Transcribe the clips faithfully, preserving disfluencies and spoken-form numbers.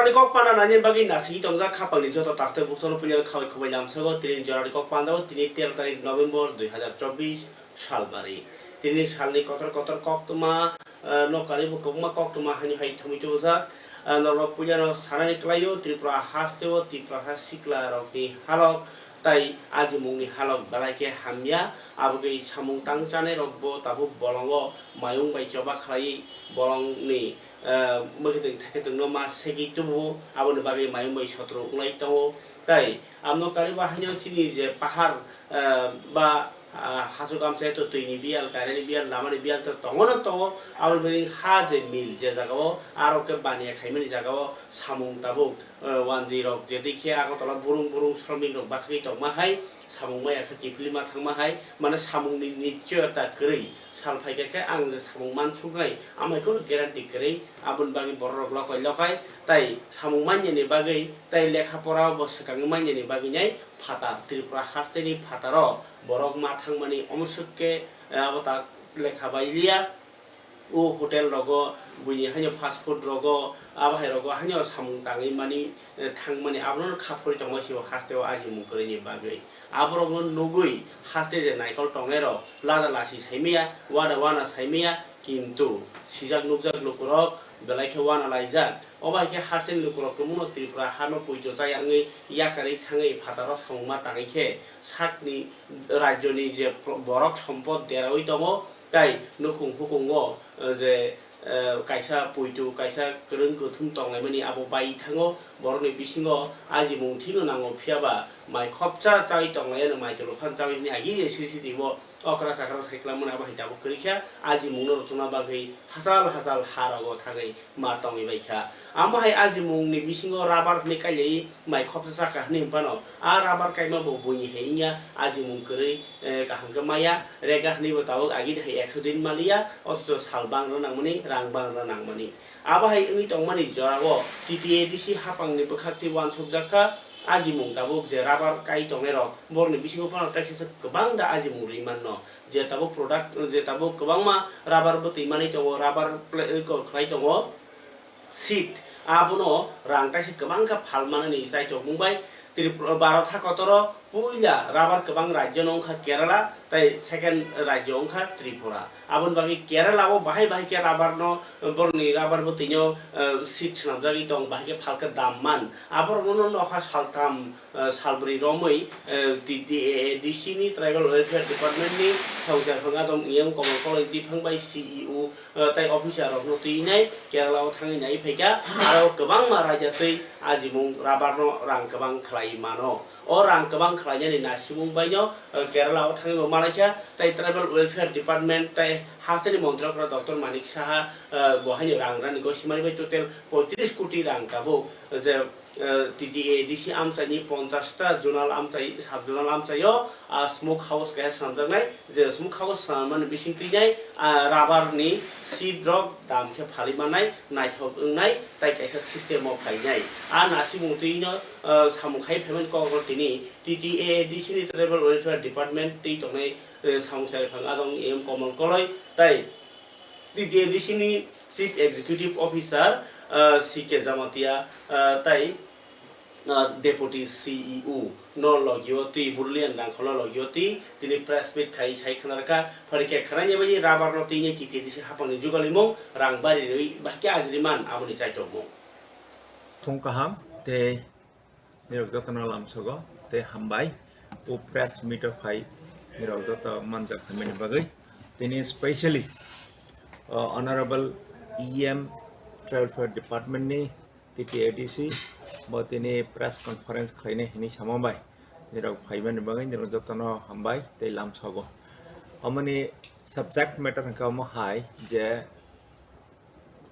Kok pana nani bagwi nasingwi tongjak khapangni joto taktwi bukchano puilano khabai khubai lamsogo tini jorani kok panjao tini tero tarik November dui hazar chobbish salbari. Tini salni kotor kotor koktwma, eh, nokari bo kwbangma koktwma haino hai thumwi tubujak. Eh, norok puilano sanani kwlaio Tripura hasteo Tiprasa sikla rokni halok tai ajimungni halok belai khe hamya. Abogwi samung tang chanai rokbo tabuk bolongo mayung bai choba khlaiwi bolongni, eh, mwkhitwng thakhitwngno ma segwi tubuo, aboni bagwi mayung bai sotro wnglai tongo. Tai amno kariba haino chini je pahar, eh, ba, ah, hasuk amchai to twini biyal, kairani biyal, lamani biyal to tongo no tongo, aboni bagwi ha je mil je jagao, aro khe baniya khaimani jagao samung tabuk, eh, wanjwi rok je dikhe Agartala burung burung sromik rok bathagwi tongma hai, samung maya khe kiphilima thangma hai, mane samungni nichchoyota kwrwi sal phaikha khe ang je samung mansuknai, amhai kheno guarantee kwrwi, aboni bagwi borok rok lokai lokai tai samung manyani bagwi tai lekha pora bo swkangwi manyani bagwi nai phatar, Tripura hasteni phataro borok ma thangmani omoswk khe, eh, abo ta lekha bai liya. O hotel rogo, buini haino fast food rogo, abo hai rogo haino samung tangwi mani, eh, thangmani abono kha phuri tongma sibo hasteo ajimung kwrwini bagwi. Aborokno nugwi haste je naikol tongnai rok lada lasi saimaya, wada wana saimaya, kintu sijak nukjak lukurok belai khe wana laijak. Obo hai khe hasteni lukurok kwbangno Tripura hano poito chaya wngwi yakarwi thangwi phataro samung ma tangwi khe sakni rajyoni je pro-, borok sompot deraui tongo, tai nukhung hukungo, eh, je, eh, kaisa poito, kaisa kwrwng kwthwng tonglaimani abo bai thango, borokni bisingo ajimung thino nango, phiyaba mai khopsa chaui tonglaiyano, mai tolo phan chaui hwnwi agi je C C T V o okra chakra sai kwlangmani abo hai tabuk kwrwi kha, ajimungno rwtwngna bagwi hachal hachal ha rogo thangwi ma tongwi bai kha. Amo hai ajimungni bisingo rubber hwnwi kailaui mai khopsa chakha hwnwi hwnphano, a rubber kaima bo buini hai wngya, ajimung kwrwi, eh, kaham khe maya, rega hwnwi bo tabuk agini hai ekso din maliya, othocho sal bang rw nangmani, rang bang rw nangmani. Abo hai wngwi tongmani jorao T T A D C hapangni bwkhak tei uansukjak kha, ajimung tabuk je rubber kai tongnai rok, borokni bisingo phano teisa kwbang da ajimung rwi manno. Je tabuk product, je tabuk kwbangma rubber bwtwi manwi tongo, rubber pla-, khlai tongo, seed, abono rang taisa kwbang kha phal manani chaitok mung bai. Tripura, Bharat hakotoro puila rubber kwbang rajyo no wngkha Kerala, tai second rajyo wngkha Tripura. Aboni bagwi Kerala o bahai bahai khe rubber no, borokni rubber bwtwi no, eh, seed swnamjagwi tong, bahai khe phal khe dam man. Aborok no nokha saltham, eh, salbrwi romwi, eh, T T A A D C ni Tribal Welfare Department ni Songchar Phang Adong E M Komol Koloi Tiphang bai C E O, eh, tai officer rok no twi nai Kerala o thangwi nai phaikha, aro kwbangma raida twi ajimung rubber no rang kwbang khlai mano. O rang kwbang khlainani nasimung bai no, eh, Kerala o thangwi bo malaikha, tai Tribal Welfare Department tai hasteni montri okra Doctor Manik Saha, eh, bo haino rang rani gosimani bai total poitris koti rang tabuk je eh, T T A D C amchaini ponchash ta zonal amchai, sub zonal amchaio, ah, smoke house kaisa swnamjaknai, je smoke house swnamani bising twinai, ah, rubber ni seed rok dam khe phalwi mannai, naithok wngnai, tai kaisa system o phainai. A nasimung twino, ah, samung khai phaimani kok tini T T A D C ni Tribal Welfare Department twi tongnai, eh, samung chari phang adong M Komol Koloi, tai T T A D C ni Chief Executive Officer, ah, C K Jamatia, ah, tai, ah, Deputy C E O no logio twi Brilliant Rangkhol no logio twi tini press meet khai sai khna rwkha, phari khe khna ni bai rubber no twi T T A D C hapang ni jugalimung rang bari rwi bahai khe ajri man aboni chaitokmung. Thung kaham tei Nirok jotono lamsogo tei hambai. O press meet o phai nirok joto manjak phaimani bagwi. Tini specially, uh, Honorable E M Tribal Welfare Department ni T T A D C bo tini press conference khlainai hinwi sama bai. Nirok phaimani bagwi nirok jotono hambai tei lamsogo. Omoni subject matter hwnkha omo hai je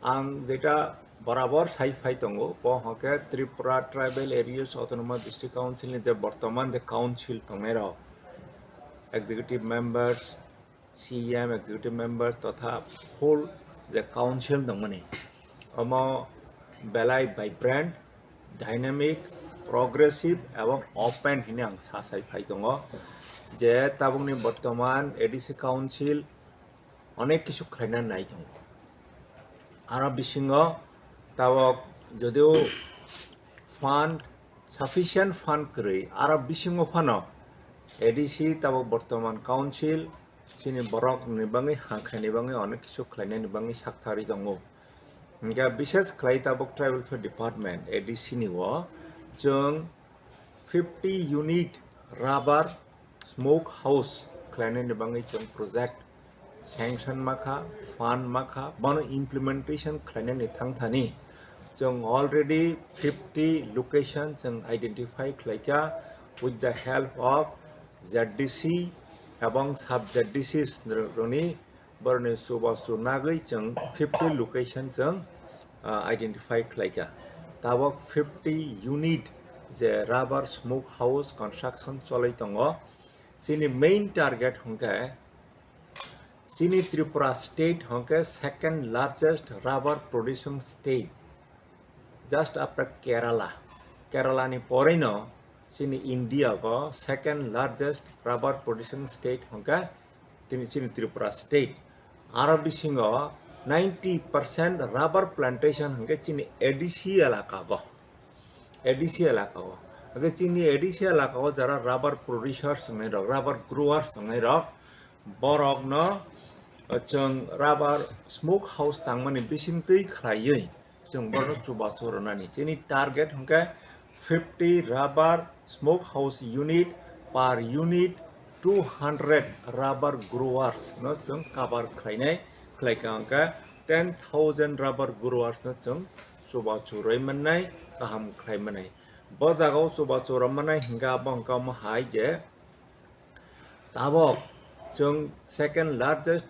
Ang jeta borabor sai phai tongo, bo hwnkhe Tripura Tribal Areas Autonomous District Council ni je bortoman je council tongnai rok, executive members, C E M, executive members totha full je council tongmani, omo belai vibrant, dynamic, progressive ebong open hinwi ang sa sai phai tongo je tabukni bortoman A D C council onek kisu khlaina nai tongo. Aro bisingo tabok jodio fund, sufficient fund kwrwi, aro bisingo phano A D C tabok bortoman council chini borok ni bangwi, hangkhaini bangwi, onek kisu khlainani bangwi sakthari tongo. Hingkhe bises khlai tabok Tribal Welfare Department, A D C ni o chwng fifty unit rubber smoke house khlainani bangwi chwng project sanction makha, fund makha, bono implementation khlainani thangthani chwng already fifty location chwng identify khlaikha with the help of Z D C ebong sub Z D Cs rokni boroni chubachu nagwi chwng fifty location chwng, ah, identify khlaikha. Tabok fifty unit je rubber smoke house construction cholwi tongo. Chini main target hwnkhe chini Tripura state hwnkhe second largest rubber producing state, just after Kerala. Kerala ni porino chini India go second largest rubber producing state hwnkhe tini chini Tripura state. Aro bisingo ninety percent rubber plantation hwnkhe chini A D C elaka go. A D C elaka o. Hwnkhe chini A D C elaka o jara rubber producers wngnai rok, rubber growers wngnai rok, borokno, uh, chwng rubber smoke house tangmani bisingtwi khlaiwi chwng bono chubachu rwnani. Chini target hwnkhe fifty rubber smoke house unit, per unit two hundred rubber growers no chwng cover khlainai, khlaikha hwnkhe ten thousand rubber growers no chwng chubachu rwi mannai, kaham khlai mannai. Bo jagao chubachu rw mannai hwnkhe abo hwnkhe omo hai je tabok chwng second largest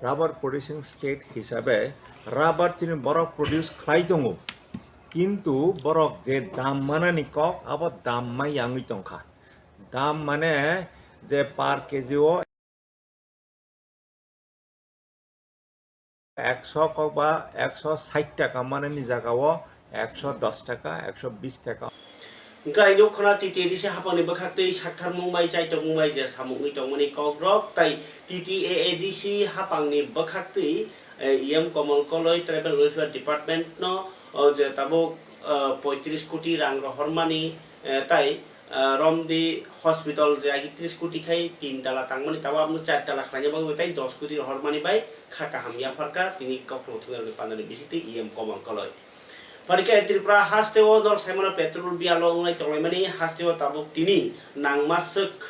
rubber producing state hisabe rubber chini borok produce khlai tongo, kintu borok je dam manani kok abo dam mai yangwi tongkha. Dam mane je per K G o ekso kok ba ekso sait taka manani jaga o ekso dos taka, ekso bis taka. Hwnkhe ang nukha na T T A D C hapangni bwkhaktwi saktharmung bai chaitokmung bai je samung wngwi tongmani kokrok tai T T A A D C hapangni bwkhaktwi, eh, E M Komol Koloi Tribal Welfare Department no, o je tabuk, eh, poitris koti rang rohormani, eh, tai ah, Romdi hospital je agi tris koti khai tin tala tangmani, tabo abono char tala khlaina bagwi tai dos koti rohormani bai kha kaham yapharkha tini kokrok thumnairokni pandani bisingtwi E M Komol Koloi. Pharikhe Tripura hasteo norok saimano petrol biyalo wngnai tonglaimani hasteo tabuk tini nangma swk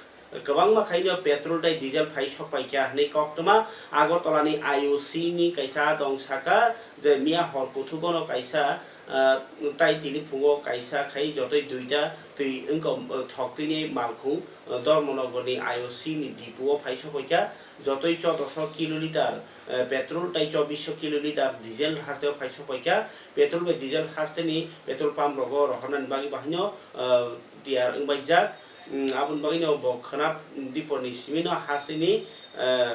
kwbangma khaino petrol tei diesel phai sokpaikha hwnwi koktwma Agartala ni I O C ni kaisa dong saka je miya hor kuthugono kaisa ah, tai tini phungo kaisa khai jotoi duita twi wngkha, ah, thok tini malkhung, ah, Dharmanagar ni I O C ni dipu o phai sokoi kha, jotoi chodosho kiloliter, ah, petrol tai chobisho kiloliter diesel haste o phai sokoi kha, petrol bai diesel haste ni petrol pump rogo rohornani bagwi bahaino, ah, tiyar wngbaijak. Mm, aboni bagwino bo khwnap diponi simino hasteni, eh,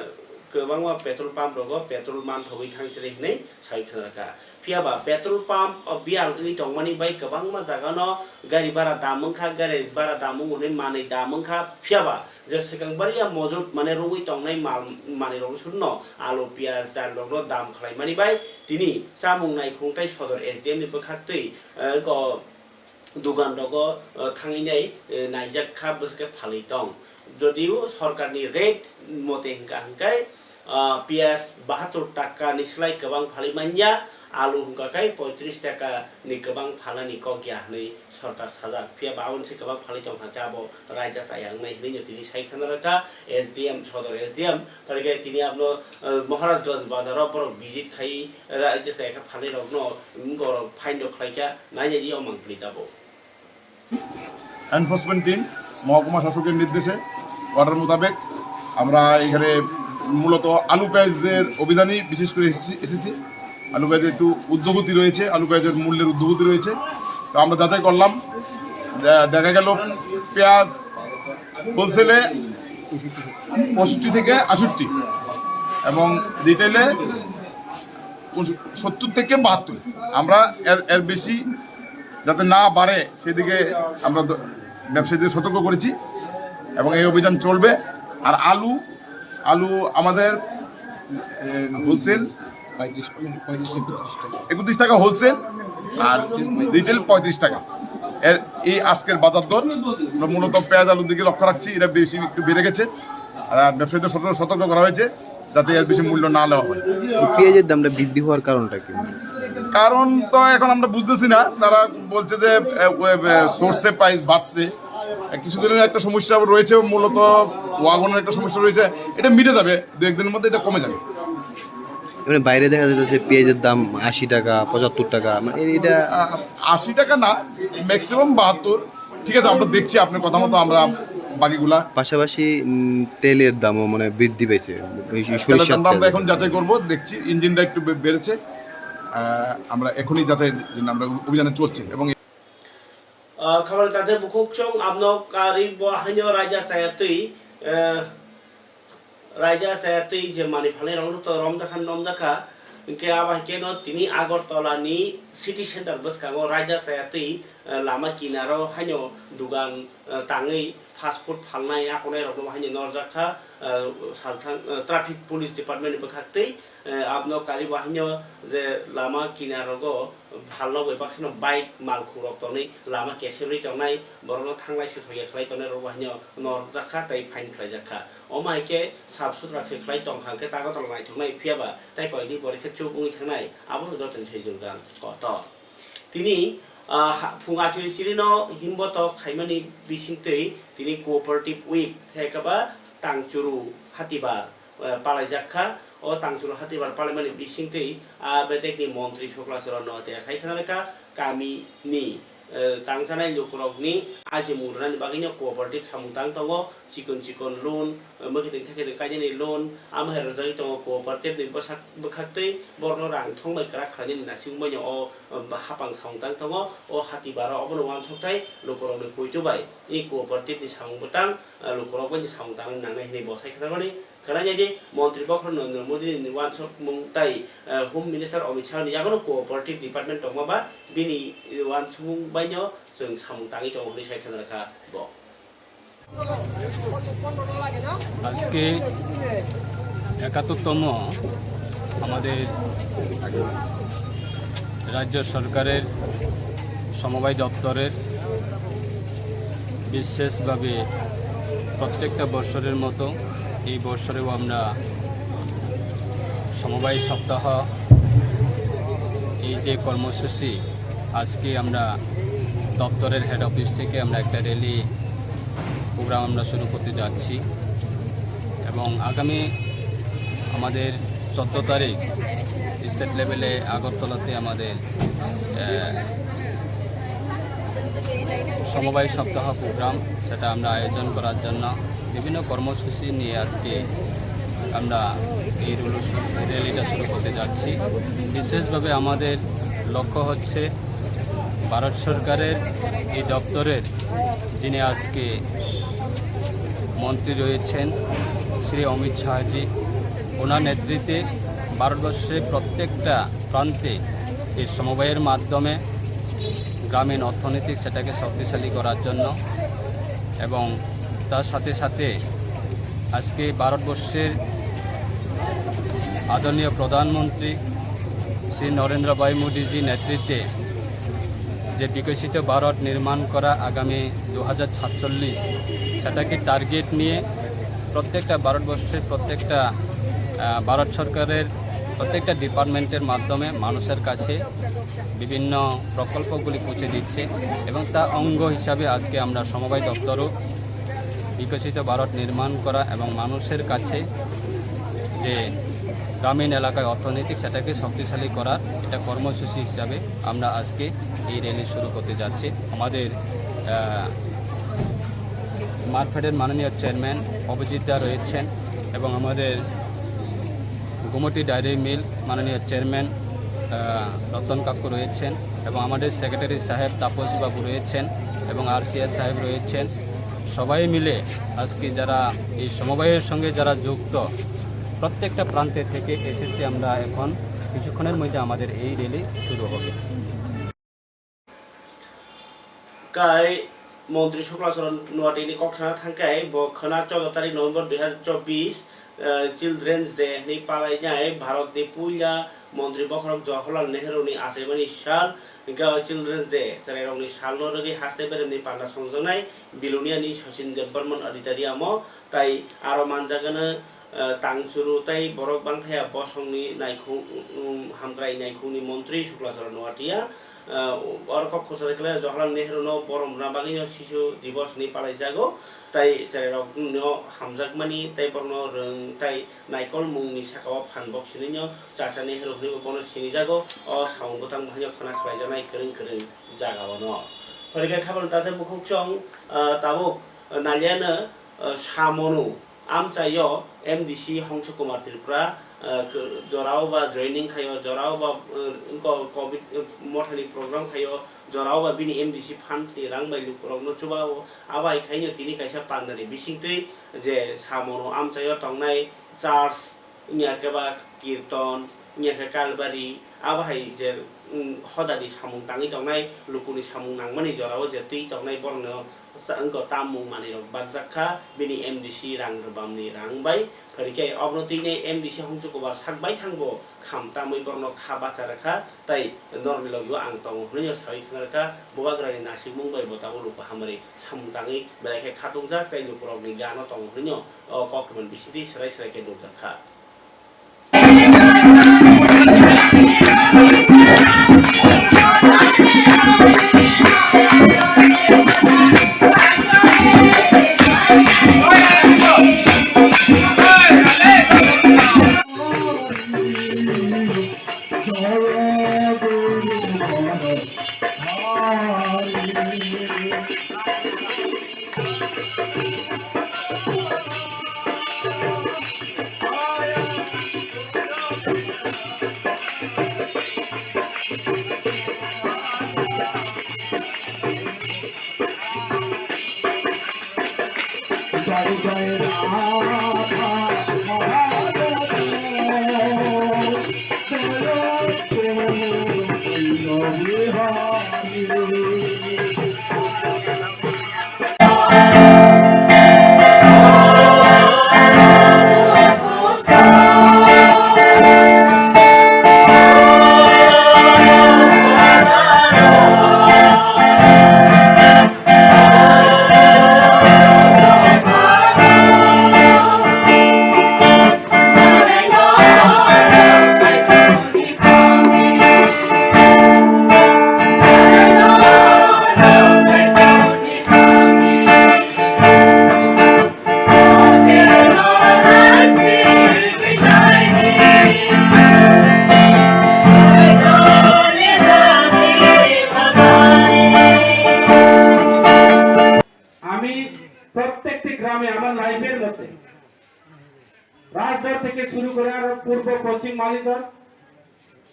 kwbangma petrol pump rogo petrol manthogwi thangchini hinwi sai khwnarkha. Phiyaba petrol pump o biyal wngwi tongmani bai kwbangma jagano gari bara dam wngkha, gari bara dam wngo hinwi manwi dam wngkha. Phiyaba je swkang bariya mojot mane rwngwi tongnai mal manwi rok suno alu, piyaj, dal rokno dam khlaimani bai tini chamung naikhung tei sodor S D M ni bwkhaktwi, eh, ko dugan rogo, eh, thangwi nai, eh, naijak kha bwswk khe phalwi tong. Jodio sorkarni rate mote hwnkha hwnkhe, ah, piyaj bahatur taka ni slai kwbang phalwi manya, alu hwnkha khe poitris taka ni kwbang phalani kok ya hwnwi sorkar sajak. Phiya ba aboni se kwbang phalwi tong hwnkhe abo raida chaya wngnai hwnwi no tini sai khna rwkha S D M, sodor S D M. Phaikhe tini abono, eh, Maharajganj bazaro borok visit khai, eh, ra-, ite se khe phalwi rokno, mm, borok fine rok khlaikha, nainani omang pli tabuk. Enforcement team মহকুমা শাসকের নির্দেশে অর্ডার মোতাবেক আমরা এখানে মূলত আলু পেঁয়াজের অভিযানেই বিশেষ করে এসেছি, এসেছি। আলু পেঁয়াজের একটু ঊর্ধ্বগতি রয়েছে, আলু পেঁয়াজের মূল্যের ঊর্ধ্বগতি রয়েছে। তো আমরা যাচাই করলাম, দে-, দেখা গেল পেঁয়াজ হোলসেলে পঁয়ষট্টি থেকে আটষট্টি এবং রিটেলে সত্তর থেকে বাহাত্তর। আমরা এর, এর বেশি যাতে না বাড়ে সেদিকে আমরা দ-, ব্যবসায়ীদের সতর্ক করেছি এবং এই অভিযান চলবে। আর আলু, আলু আমাদের, এ, হোলসেল পঁয়ত্রিশ, পঁয়ত্রিশ, একত্রিশ টাকা। একত্রিশ টাকা হোলসেল আর রিটেল পঁয়ত্রিশ টাকা। এর এই আজকের বাজার দর, আমরা মূলত পেঁয়াজ আলুর দিকে লক্ষ্য রাখছি, এটা বেশি একটু বেড়ে গেছে। আর ব্যবসায়ীদের সতর্ক সতর্ক করা হয়েছে যাতে এর বেশি মূল্য না নেওয়া হয়। পেঁয়াজের দামটা বৃদ্ধি হওয়ার কারণটা কি? কারণ তো এখন আমরা বুঝতেছি না। তারা বলছে যে সোর্সে প্রাইস বাড়ছে। কিছুদিনের একটা সমস্যা রয়েছে, মূলত ওয়াগনের একটা সমস্যা রয়েছে। এটা মিটে যাবে, দু একদিনের মধ্যে এটা কমে যাবে। মানে বাইরে দেখা যাচ্ছে পেঁয়াজের দাম আশি টাকা, পঁচাত্তর টাকা, মানে এ- এটা আ- আশি টাকা না, ম্যাক্সিমাম বাহাত্তর। ঠিক আছে, আমরা দেখছি আপনার কথা মতো আমরা বাকিগুলা। পাশাপাশি উম, তেলের দামও মানে বৃদ্ধি পেয়েছে। এই যে তেলের সরিষার দামটা আমরা তেল। এখন যাচাই করব, দেখছি ইঞ্জিনটা একটু বে- বেড়েছে। আহ, আমরা এখনই যাচাই জন্য আমরা অভিযানে চলছি এবং আহ, khamani tate bukhuk chwng abno karwi bo haino raida chaya twi, eh, raida chaya twi je mani phalnai rok to romjakha, nomjakha. Hinkhe abo hai khe no tini Agartala ni city center bwskango raida chaya twi, eh, lama kinaro haino dugan, eh, tangwi fast food phalnai akonai rokno haino norjak kha, eh, salthang, eh, traffic police department ni bwkhak twi, eh, abno karwi bo haino je lama kinarogo phalna bai baksano bike malkhung rok tonwi lama kesebri tongnai, borokno thanglai swi thokya khlai tongnai rok bo haino norjak kha tei fine khlaijak kha. Omo hai khe sap sutra khe khlai tong kha hwnkhe tago tong naithoknai, phiya ba tei koi di pore khe chup wngwi thangnai, abono joto ni sai jwngjal kotor. Tini, ah, ha- phung achiri chirino himbotok khaimani bisingtwi tini cooperative week khe khe ba tangchuru hatibar, eh, palaijak kha. O tangchuru hatibar palaimani bisingtwi a bedekni montri Sokla Charan Noatia sai khna rwkha, kamini, eh, tangchanai lukurokni ajimung rwnani bagwino cooperative samung tang tongo, chikon chikon loan, eh, mwkhitwng thakitwng kainani loan, amo hai rwjagwi tongo cooperative ni bwsak bwkhaktwi borokno rang thong bai kwrak khlainani nasing baino o, eh, hapang samung tang tongo. O hatibar o obono uansukthai lukurokni poito bai i cooperative ni samung bwtang, eh, lukurok bai samung tangwi nangnai hinwi bo sai khna mani. Khwnai di, Montri Bokhorok Narendra Modi ni uansukmung tai, eh, Home Minister Amit Shah ni yago no cooperative department tongma ba bini uansukmung bai no chwng samung tangwi tongo hwnwi sai khna rwkha bo. আজকে একাত্তরতম আমাদের রাজ্য সরকারের সমবায় দপ্তরের বিশেষভাবে প্রত্যেকটা বৎসরের মতো এই বৎসরেও আমরা সমবায় সপ্তাহ, এই যে কর্মসূচি, আজকে আমরা দপ্তরের হেড অফিস থেকে আমরা একটা র্যালি প্রোগ্রাম আমরা শুরু করতে যাচ্ছি এবং আগামী আমাদের চোদ্দো তারিখ স্টেট লেভেলে আগরতলাতে আমাদের, আহ, সমবায় সপ্তাহ প্রোগ্রাম, সেটা আমরা আয়োজন করার জন্য বিভিন্ন কর্মসূচি নিয়ে আজকে আমরা এই রুলু-, র্যালিটা শুরু করতে যাচ্ছি। বিশেষভাবে আমাদের লক্ষ্য হচ্ছে ভারত সরকারের এই দপ্তরের যিনি আজকে মন্ত্রী রয়েছেন, শ্রী অমিত শাহজি, ওনার নেতৃত্বে ভারতবর্ষের প্রত্যেকটা প্রান্তে এই সমবায়ের মাধ্যমে গ্রামীণ অর্থনীতি সেটাকে শক্তিশালী করার জন্য এবং তার সাথে সাথে আজকে ভারতবর্ষের আদরণীয় প্রধানমন্ত্রী শ্রী নরেন্দ্র ভাই মোদীজি নেতৃত্বে যে বিকশিত ভারত নির্মাণ করা আগামী দু হাজার সাতচল্লিশ, সেটাকে টার্গেট নিয়ে প্রত্যেকটা ভারতবর্ষের প্রত্যেকটা, আহ, ভারত সরকারের প্রত্যেকটা ডিপার্টমেন্টের মাধ্যমে মানুষের কাছে বিভিন্ন প্রকল্পগুলি পৌঁছে দিচ্ছে এবং তার অঙ্গ হিসাবে আজকে আমরা সমবায় দপ্তরও বিকশিত ভারত নির্মাণ করা এবং মানুষের কাছে যে গ্রামীণ এলাকায় অর্থনৈতিক সেটাকে শক্তিশালী করার এটা কর্মসূচি হিসাবে আমরা আজকে এই র্যালি শুরু করতে যাচ্ছি। আমাদের, আহ, মারফেডের মাননীয় চেয়ারম্যান অভিজিৎ দা রয়েছেন এবং আমাদের গোমতী ডায়েরি মিল মাননীয় চেয়ারম্যান, আহ, রতন কাকু রয়েছেন এবং আমাদের সেক্রেটারি সাহেব তাপস বাবু রয়েছেন এবং আরসিএস সাহেব রয়েছেন। সবাই মিলে আজকে যারা এই সমবায়ের সঙ্গে যারা যুক্ত, প্রত্যেকটা প্রান্তে থেকে এসেছি আমরা। এখন কিছুক্ষণের মধ্যে আমাদের এই র্যালি শুরু হবে। Kai Montri Sukla Charan Noatia ni kok sana thangkai bo khwna choudo tarik November dui hazar chobbish, eh, Children's Day hwnwi palainai Bharatni puila montri bokhorok Jawaharlal Nehru ni achaimani sal, hwnkhe o Children's Day chwrairokni salno rwgwi haste beremni panda songjaknai Biloniani Sachin Debbarman auditorium o, tai aro manjagano, eh, tangchuru tei borok bangthaya bosongni naikhung, um, hamkrai naikhungni montri Sukla Charan Noatia, eh, oro kok khorsa khe Jawaharlal Nehru no borom rwna bagwi no Shisu Divos hwnwi palaijago, tei chwrairok no hamjakmani tei borokno rwng tei naikolmungni saka o phan bok sinino Chacha Nehru hwnwi bo bono sinijago. O samung bwtang bo haino khwna khlaijaknai kwrwng kwrwng jaga o no. Phwrwngkhe khabangni takhuk bukhuk chwng, eh, tabuk, eh, naliano, eh, samono amchaio M D C Hongsu Kumar Tripura, eh, k-, jorao ba joining khaio, jorao ba, eh, wngkha covid, eh, mothani program khaio, jorao ba bini M D C fund ni rang bai lukurokno chubao. Abai khaino tini kaisa pandani bisingtwi je samono amchaio tongnai church, wngya khe ba kirton, wngya khe Kalbari, abo hai je, mm, hodani samung tangwi tongnai, lukuni samung nangmani jorao je twi tongnai borokno cha-, wngkha tamung manwirok bakjak kha, bini M D C rang rwbamni rang bai. Phai khe obono twi nai M D C Hongsu Kumar sak baithang bo kham tamwi borokno kha bacha rwkha, tei norokni logi o ang tongo hwnwi no saui khna rwkha. Bubagrani nasikmung bai bo tabuk luku hamari samung tangwi belai khe khatungjak tei lukurokni gana tongo hwnwi no o koktwmani bisingtwi swrai swrai khe nukjak kha. আমি প্রত্যেকটি গ্রামে আমার লাইফের মধ্যে রাজদর থেকে শুরু করে আরো পূর্ব পশ্চিম মালিদর,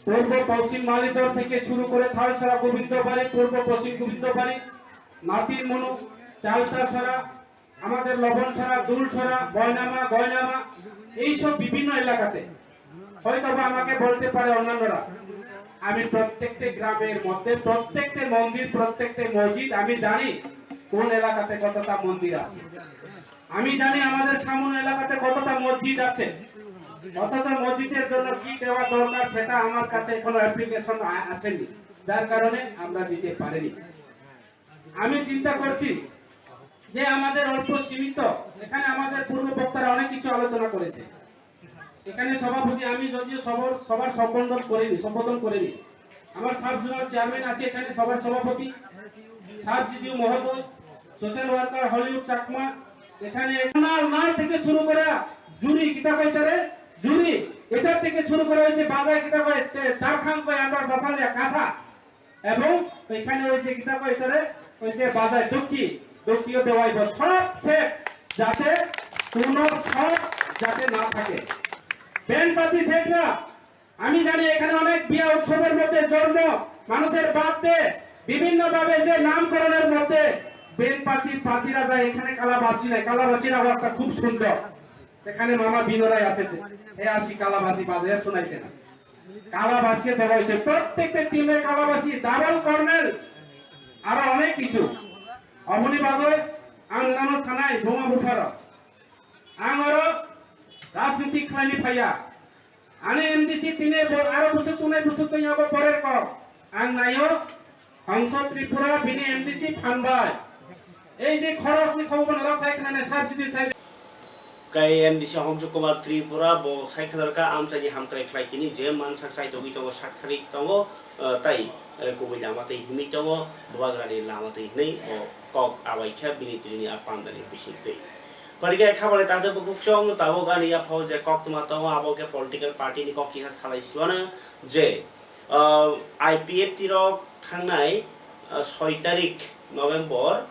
পূর্ব পশ্চিম মালিদর থেকে শুরু করে থালছড়া গোবিন্দবাড়ি, পূর্ব পশ্চিম গোবিন্দবাড়ি, নাতির মনু, চালতাছড়া, আমাদের লবণছড়া, দুলছড়া, বয়নামা, গয়নামা, এইসব বিভিন্ন এলাকাতে হয়তো বা আমাকে বলতে পারে অন্যান্যরা, আমি প্রত্যেকটি গ্রামের মধ্যে প্রত্যেকটি মন্দির, প্রত্যেকটি মসজিদ আমি জানি কোন এলাকাতে কতটা মন্দির আছে। আমি জানি আমাদের সামনে এলাকাতে কতটা মসজিদ আছে, অথচ মসজিদের জন্য কি দেওয়া দরকার সেটা আমার কাছে এখনো অ্যাপ্লিকেশন আ-, আসেনি, যার কারণে আমরা দিতে পারিনি। আমি চিন্তা করছি যে আমাদের অল্প সীমিত, এখানে আমাদের পূর্ব বক্তারা অনেক কিছু আলোচনা করেছে। এখানে সভাপতি, আমি যদিও সবার, সবার সম্বোধন করিনি, সম্বোধন করিনি। আমার সাব জোনাল চেয়ারম্যান আছে এখানে, সভার সভাপতি, সাব জিডিও মহোদয়, সোশ্যাল ওয়ার্কার হলিউড চাকমা, এখানে নাল, নাল থেকে শুরু করে জুরি, কিতা কইতারে? জুরি, এটা থেকে শুরু করে হয়েছে বাজায়, কিতা কয়, তে-, তারখান কয়, আমরা বাসালিয়া কাঁচা। এবং এখানে হয়েছে কিতা কয় এটারে? হয়েছে বাজায় দুঃখী, দুঃখীও দেওয়াইব সব সেট, যাতে কোনো শর্ট যাতে না থাকে। ব্যান্ড পার্টি সেট না, আমি জানি এখানে অনেক বিয়া উৎসবের মধ্যে জন্ম, মানুষের বার্থডে, বিভিন্ন ভাবে যে নামকরণের মধ্যে ব্যান্ড পার্টি পার্টিরা যায়, এখানে কালাবাসি নাই, কালাবাসির অবস্থা খুব সুন্দর। এখানে মামা বিনয় রায় আছে, এ আজকে কালাবাসি বাজায় শোনাইছে না। কালাবাসি দেওয়া হয়েছে, প্রত্যেকটা টিমে কালাবাসি, ডাবল কর্নেল, আরো অনেক কিছু। Oboni bagwi ang nono sanai, buma bupharo. Ang oro Rajniti khlaini phaiya. Ani M D C tini bo aro busuk tunai busuk tanya bo porer ko. Ang nayo, Hongso Tripura bini M D C phan bai. Ei je khorosni khobor no sai khnane sab judi sai. Kai M D C Hongso Kumar Tripura bo sai khnar ka amchaini hamkrai khlai tini je mansak sai togwi tongo sak thari tongo, eh, tai, eh, kubui lama tei himwi tongo, bubagrani lama tei hinwi bo kok abai kha bini tini a pandani bising tei. Pari khe khabale tante bukhuk chong tabuk ani yaphao je koktwma tongo abo khe political party ni kok kisa salai sibano je, ah, I P F T rok thangnai, ah, soi tarik November,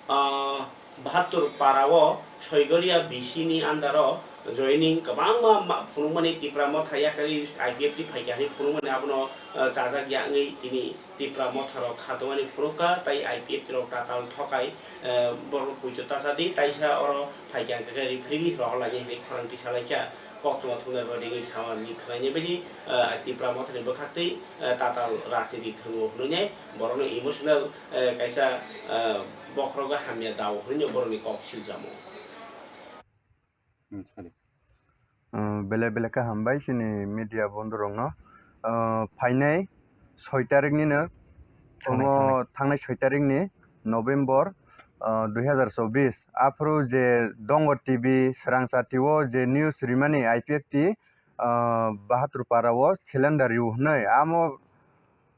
ah, bahattur para o Soigoria B C ni under o joining kwbangma ma-, phunukmani Tipra Motha yakari I P F T phaikha hinwi phunukmani abono, ah, chajak ya wngwi tini Tipra Motha rok kha tongmani phunukha tei I P F T rok tatal thokai, eh, borok poito tacha di taisa oro phaikha hwnkhe referee rohor lainai hinwi khorang twi salaikha. Koktwma thumnai bo ringwi samani khwlainai baidi, eh, Tipra Mothani bwkhaktwi, eh, tatal rajniti thwngo hwnwi borokno emotional, eh, kaisa, eh, bokhorogo hamya dao hwnwi borokni kok siljamo. Hmm, sorry. Uh, belai belai khe hambai chini media bondhu rokno. Uh, phainai soi tarik nino, thangnai, omo thangnai. Thangnai soi tarik ni November, uh, dui hazar chobbish. Aphuru je Dongor T V, Srangsa T V o je news rimani I P F T, uh, Bahadur Para o cylinder riu hwnwi. Amo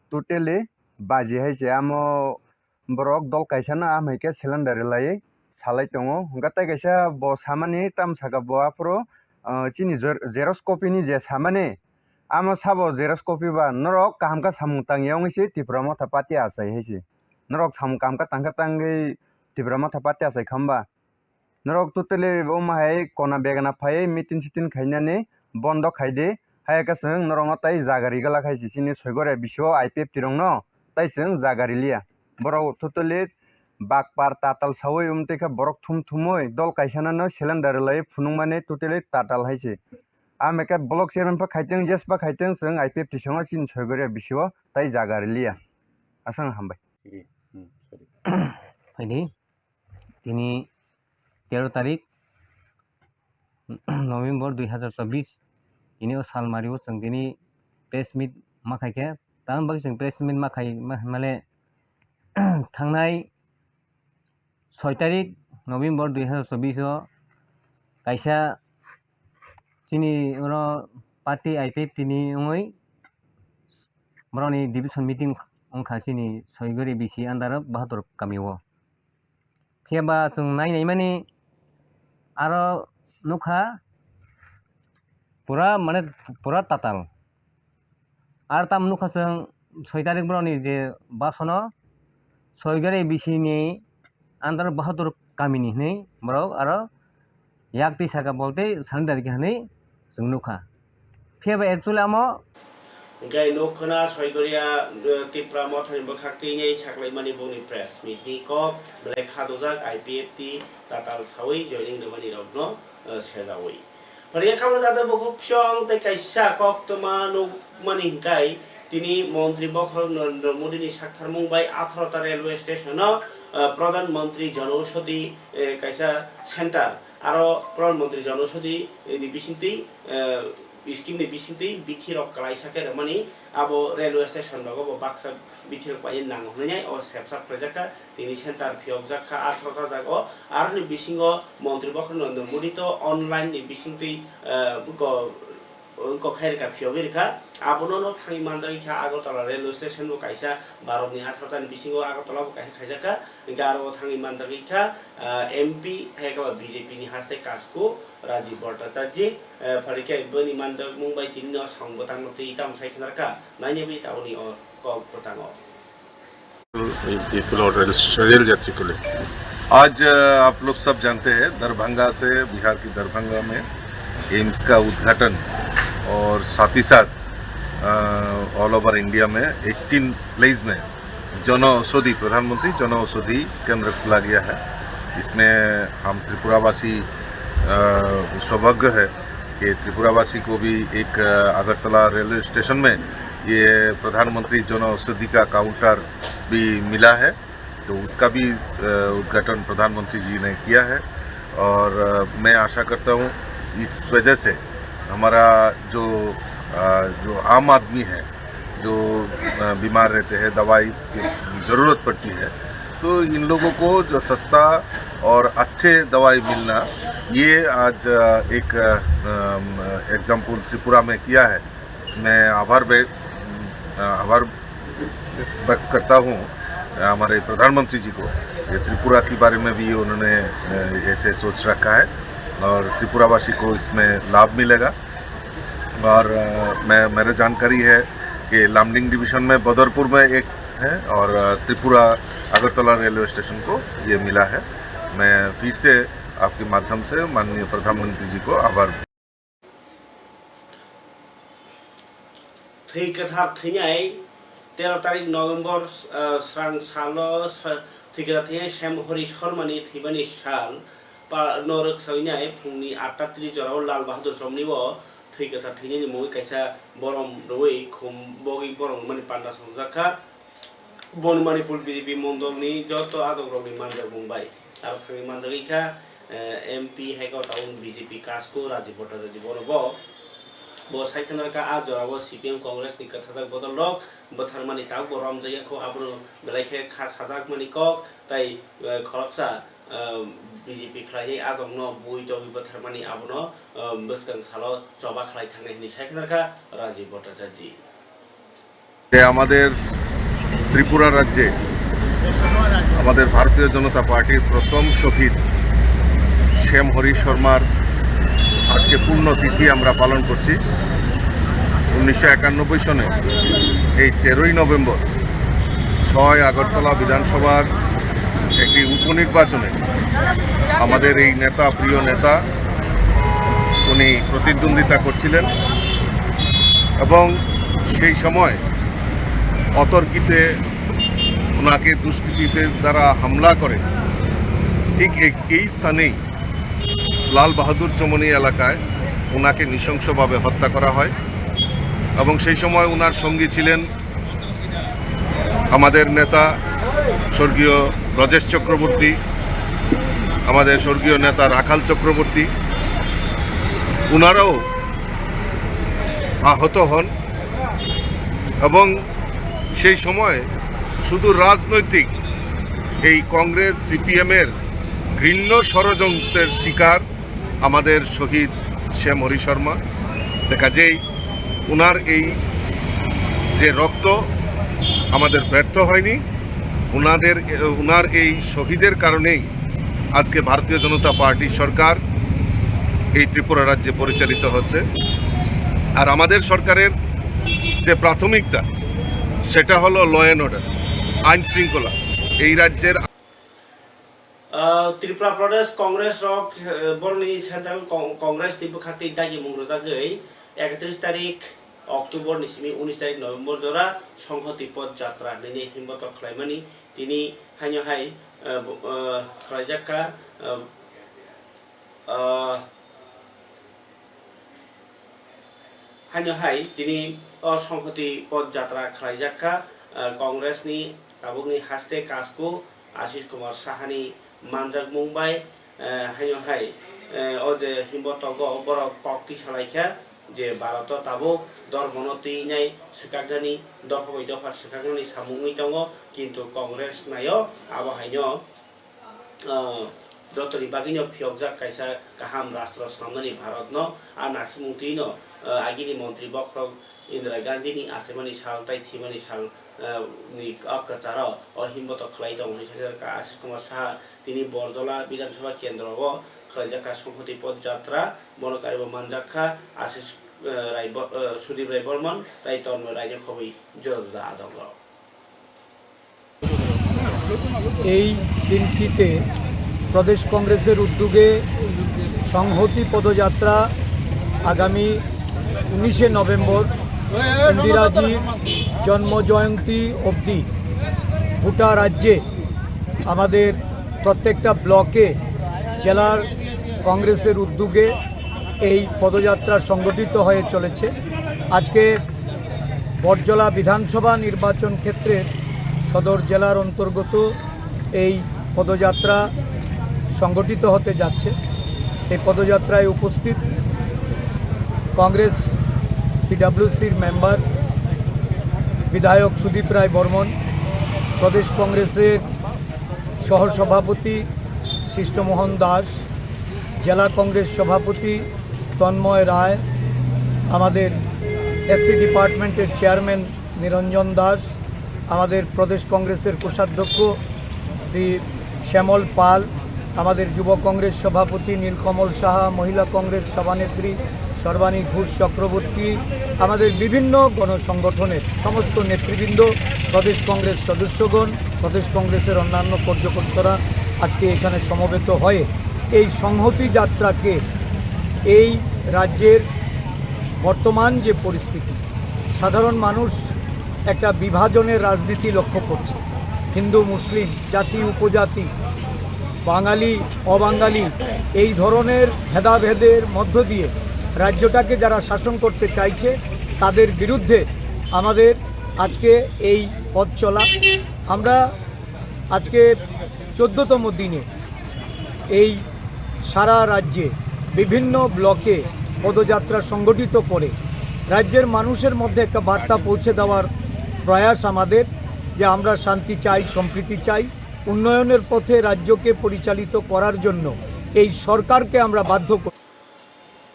totally baji hai se. Amo borok dol kaisa no amhaike cylinder rilai salai tongo. Hwnkhe tei kaisa bo samani tam saka bo aphuru, ah, chini jer-, xerox copy ni je samani, amo sabo xerox copy ba norok kaham khe samung tangya wngwi se Tipra Motha Party achai hai se. Norok samung kaham khe tangkhe tangwi Tipra Motha Party achai kha hwnba? Norok totally omo hai kona begana phaiwi meeting siting khainani bondo khai di. Hai khe chwng norokno tei jaga rigala khai si chini Soigoria bisio I P F T rokno tei chwng jaga riliya. Borok totally bakpar tatal sawi wng twi khe borok thum thumwi dol kaisa no cylinder rwlai phunukmani totally tatal hai se. Amekhe block chairman pha khaiteng, jes pha khaiteng chwng I P F T songo chini Soigoria bisio tei jaga riliya. Aswk hambai. Phaidi. Tini tero tarik November dui hazar chobbish, tini o salmari o chwng tini press meet ma khai khe, tamoni bagwi chwng press meet ma khai ma-, male thangnai soi tarik November dui hazar chobbish o kaisa chini oro party I P F T ni wngwi borokni division meeting wngkha chini Soigori B C under o Bahadur kami o. Phiya ba chwng nai naimani aro nukha pura, mane, pura tatal. Ar tam nukha chwng soi tarik borokni je basono Soigari B C ni under Bahadur kamini hinwi borok aro yak twi saka bol tei surrender khe hinwi chwng nukha. Phiya ba actually amo Hingke nukkhwna Soigoria, eh, Tipra Mothani bwkhak twi nai saklaimani bongni press meet ni kok belai khadojak I P F T tatal sawi joining rwmani rokno, eh, sejawi. Phariya khamra jata bukhuk chwng tei kaisa koktwma nukmani hingkai tini montri bokhorok Narendra Modi ni saktharmung bai atharo ta railway station o, eh, Pradhan Montri Jan Aushadhi, eh, kaisa center aro Pradhan Montri Jan Aushadhi, eh, ni bisingtwi, eh, scheme ni bisingtwi bithi rok kwlaisa khe rwmani abo railway station rogo bo baksa bithi rok bai nango hwnwi nai o sepsa khwlaijak kha. Tini center phiyokjak kha atharo ta jaga o, aroni bisingo montri bokhorok Narendra Modi to online ni bisingtwi, eh, buko, buko khairikha phiyogwi rikha. Abono no thangwi manjagwi kha Agartala railway station bo kaisa Bharat ni atharo ta ni bisingo Agartala bo kaisa khaijak kha. Hingke aro thangwi manjagwi kha, eh, M P hai khe ba B J P ni haste Kasku Rajiv Bhattacharjee, eh, phari khe boni manjakmung bai tini no samung bwtang no twi tamo sai khwna rwkha. Nainwi taboni o kok bwtang o. People और rail, rail यात्री को लेकर आज, अ, आप लोग सब जानते हैं, दरभंगा से, बिहार की दरभंगा में एम्स का उद्घाटन और साथ ही साथ, अ, ऑल ओवर इंडिया में एटीन प्लेस में जन औषधि, प्रधानमंत्री जन औषधि केंद्र खोला गया है। इसमें हम त्रिपुरावासी, अ, सौभाग्य है कि त्रिपुरावासी को भी एक, अ, अगरतला रेलवे स्टेशन में ये प्रधानमंत्री जन औषधि का काउंटर भी मिला है, तो उसका भी, अ, उद्घाटन प्रधानमंत्री जी ने किया है। और, अ, मैं आशा करता हूँ इस वजह से हमारा जो, अ, जो आम आदमी है, जो, अ, बीमार रहते हैं, दवाई की ज़रूरत पड़ती है, तो इन लोगों को जो सस्ता और अच्छे दवाई मिलना, ये आज, अ, एक, अ, अम, एग्जाम्पल त्रिपुरा में किया है। मैं आभार व्य-, अ, आभार व्यक्त करता हूँ हमारे प्रधानमंत्री जी को। ये त्रिपुरा के बारे में भी उन्होंने, अ, ऐसे सोच रखा है और त्रिपुरावासी को इसमें लाभ मिलेगा। और, अ, मैं, मेरे जानकारी है कि लामडिंग डिवीजन में बदरपुर में एक है और, अ, त्रिपुरा अगरतला रेलवे स्टेशन को ये मिला है। मैं फिर से आपके माध्यम से माननीय प्रधानमंत्री जी को आभार। Thwi kwthar thwinai tero tarik November, ah, srang salo sa-, thwi kwthar thwinai Sem Hori Sharmani thwimani sal pa-, no rwksawi nai phungni atta tris jorao Lal Bahadur Chomni o thwi kwthar thwinani mungwi kaisa borom rwui khum bogwi borom rwmani panda songjakha. Boni Manipur B J P mondolni joto adokrokni manjakmung bai aro thangwi manjagwi kha, eh, M P hai khe o tabuk B J P kasku Rajiv Bhattacharya bono bo, bo sai khna kha a jorao C P M Congress ni kwthajak bodol rok bwtharmani tabuk bo romjak ya kho, abono belai khe kha sajakmani kok tai, eh, khoroksa, eh, B J P khlainai adokno bui togwi bwtharmani abono, eh, bwskang salo choba khlai thangnai hwnwi sai khna kha Rajiv Bhattacharya. যে আমাদের ত্রিপুরা রাজ্যে আমাদের ভারতীয় জনতা পার্টির প্রথম শহীদ শ্যাম হরি শর্মার আজকে পূর্ণ তিথি আমরা পালন করছি। উনিশশো একানব্বই সনে এই তেরোই নভেম্বর ছয় আগরতলা বিধানসভার একটি উপনির্বাচনে আমাদের এই নেতা, প্রিয় নেতা, উনি প্রতিদ্বন্দ্বিতা করছিলেন এবং সেই সময় অতর্কিতে ওনাকে দুষ্কৃতীদের দ্বারা হামলা করে ঠিক এই, এই স্থানেই লাল বাহাদুর চমনি এলাকায় ওনাকে নৃশংসভাবে হত্যা করা হয় এবং সেই সময় ওনার সঙ্গী ছিলেন আমাদের নেতা স্বর্গীয় ব্রজেশ চক্রবর্তী, আমাদের স্বর্গীয় নেতা রাখাল চক্রবর্তী, ওনারাও আহত হন এবং সেই সময় শুধু রাজনৈতিক এই কংগ্রেস সিপিএমের ঘৃণ্য ষড়যন্ত্রের শিকার আমাদের শহীদ শ্যাম হরি শর্মা। দেখা যায় ওনার এই যে রক্ত আমাদের ব্যর্থ হয়নি, ওনাদের, ওনার এই শহীদের কারণেই আজকে ভারতীয় জনতা পার্টির সরকার এই ত্রিপুরা রাজ্যে পরিচালিত হচ্ছে। আর আমাদের সরকারের যে প্রাথমিকতা, সেটা হলো ল অ্যান্ড অর্ডার, আইন শৃঙ্খলা। এই রাজ্যের Ah, Tripura Pradesh Congress rok, eh, borokni central con-, Congress ni bwkhak twi dagi mung rwjagwi ekatris tarik October ni simi unis tarik November jora Songhoti Pod Jatra hinwi himbotok khlaimani tini haino hai, eh, bo-, eh, khlaijak kha, eh, ah, Haino hai tini o Songhoti Pod Jatra khlaijak kha, ah, Congress ni tabukni haste kasku Ashish Kumar Saha ni manjakmung bai, eh, haino hai, eh, o je himbotogo borok kok twi salai kha je Bharat o tabuk dhormo no twi nai swkaknani, dopha bai dopha swkaknani samung wngwi tongo, kintu Congress nai o abo haino ah, jotoni bagwino phiyokjak kaisa kaham rastro snamnani Bharatno. A nasimung twino, ah, agini montri bokhorok Indira Gandhini achaimani sal tai thwimani sal, ah, ni o kwcharo o himbotok khlai tongo hinwi sakha Ashish Kumar Saha. Tini Borjola Bidhan Sabha Kendro o khlaijak kha Songhoti Pod Jatra, bono karibo manjak kha Ashish, ah, Rai Bo-, ah, Sudip Rai Bormon tai Tanmoy Raino khobwi juda juda adongrok. এই দিনটিতে প্রদেশ কংগ্রেসের উদ্যোগে সংহতি পদযাত্রা আগামী উনিশে নভেম্বর ইন্দিরাজির জন্ম জয়ন্তী অবধি গোটা রাজ্যে আমাদের প্রত্যেকটা ব্লকে জেলার কংগ্রেসের উদ্যোগে এই পদযাত্রা সংগঠিত হয়ে চলেছে। আজকে বটজলা বিধানসভা নির্বাচন ক্ষেত্রের সদর জেলার অন্তর্গত এই পদযাত্রা সংগঠিত হতে যাচ্ছে। এই পদযাত্রায় উপস্থিত কংগ্রেস সিডাব্লিউসির মেম্বার বিধায়ক সুদীপ রায় বর্মন, প্রদেশ কংগ্রেসের সহসভাপতি সৃষ্টমোহন দাস, জেলা কংগ্রেস সভাপতি তন্ময় রায়, আমাদের এসসি ডিপার্টমেন্টের চেয়ারম্যান নিরঞ্জন দাস, আমাদের প্রদেশ কংগ্রেসের কোষাধ্যক্ষ শ্রী শ্যামল পাল, আমাদের যুব কংগ্রেস সভাপতি নীলকমল সাহা, মহিলা কংগ্রেস সভানেত্রী সর্বাণী ঘোষ চক্রবর্তী, আমাদের বিভিন্ন গণসংগঠনের সমস্ত নেতৃবৃন্দ, প্রদেশ কংগ্রেস সদস্যগণ, প্রদেশ কংগ্রেসের অন্যান্য কার্যকর্তারা আজকে এখানে সমবেত হয়ে এই সংহতি যাত্রাকে এই রাজ্যের বর্তমান যে পরিস্থিতি, সাধারণ মানুষ একটা বিভাজনের রাজনীতি লক্ষ্য করছে। হিন্দু মুসলিম, জাতি উপজাতি, বাঙালি অবাঙালি, এই ধরনের ভেদাভেদের মধ্য দিয়ে রাজ্যটাকে যারা শাসন করতে চাইছে, তাদের বিরুদ্ধে আমাদের আজকে এই পথ চলা। আমরা আজকে চোদ্দতম দিনে এই সারা রাজ্যে বিভিন্ন ব্লকে পদযাত্রা সংগঠিত করে রাজ্যের মানুষের মধ্যে একটা বার্তা পৌঁছে দেওয়ার প্রয়াস আমাদের, যে আমরা শান্তি চাই, সম্প্রীতি চাই, উন্নয়নের পথে রাজ্যকে পরিচালিত করার জন্য এই সরকারকে আমরা বাধ্য করি।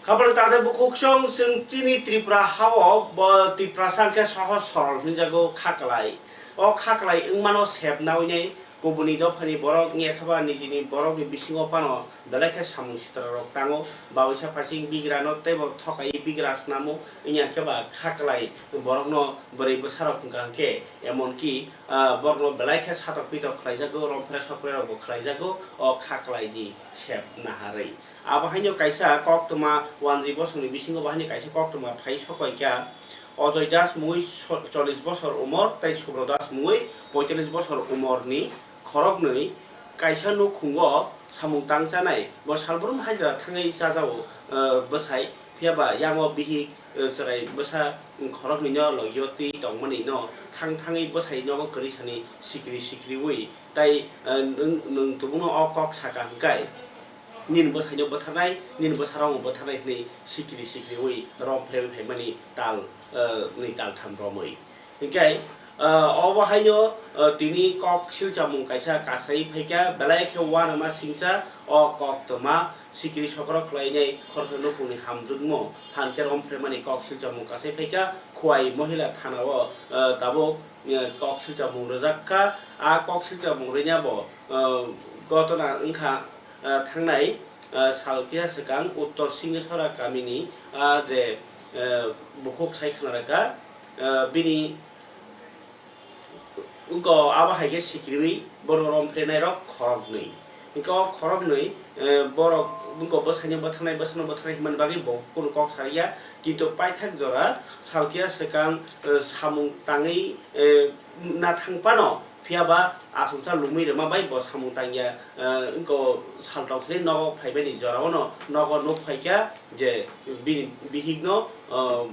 Khapang tade bukhuksong chwng chini Tripura hao bo Tiprasa hwnkhe sohor sorol hinjago khaklai. O khaklai wngmano sep naui nei kubuni dophani borok wngya khe ba nijini borokni bisingo phano belai khe samung sitra rok tango. Babuisa phaising bigra no teibo thokai bigra snamo wngya khe ba khaklai borokno bwrwi bwsarok wngkha hwnkhe emonki, ah, borokno belai khe satok pitok khlaijago, romphre sokphre rokbo khlaijago o khaklai ni sep naharwi. Abo haino kaisa koktwma wanjwi bosongni bisingo bo haino kaisa koktwma phai sokpaikha. Ojoy Das mui so-, chollish bosor umor tei Subro Das mui poitallish bosor umorni khoroknwi kaisa nukhungo samung tang chanai. Bo salbrum hajra thangwi chajao, eh, bwsai, phiya ba yango bihik, eh, chwrai bwsa khoroknwino logio twi tongmani no thang thangwi bwsai nogo kwrwi sani sikri sikriwi tai, eh, nwng, nwng tubukno o kok saka hwnkhe. Nini bwsaino bwtharnai, nini bwsarokno bwtharnai hwnwi sikiri sikiriwi rom phrewi phaimani tal, eh, nwi tal tham romwi. Hinkhe, eh, obo haino, eh, tini kok silchamung kaisa kasai phaikha, belai khe uanama singcha o koktwma sikiri sokro khlainai khoroksa nukhungni hamrwkmo phan khe rom phraimani kok silchamung kasai phaikha. Khowai Mohila Thana-o, eh, tabuk, eh, kok silchamung rwjak kha. A kok silchamung rwina bo, eh, gotona wngkha, ah, thangnai, ah, sal kisa swkang Uttor Singeswara kamini, ah, je, ah, bukhuk sai khna rwkha, ah, bini wngko abo hai khe sikriwi borok rom phrenai rok khoroknwi. Hinkhe o khoroknwi, eh, borok wngko bwsaino bwtharnai, bwsano bwtharnai hwnmani bagwi bo kunu kok sa rwya, kintu paithak jora sal kisa swkang, eh, samung tangwi, eh, na thang phano, phiya ba achuksa lumui rwma bai bo samung tangya, eh, wngko saltok thani nogo phaimani jorao no nogo nuk phaikha je bini bihik no, eh,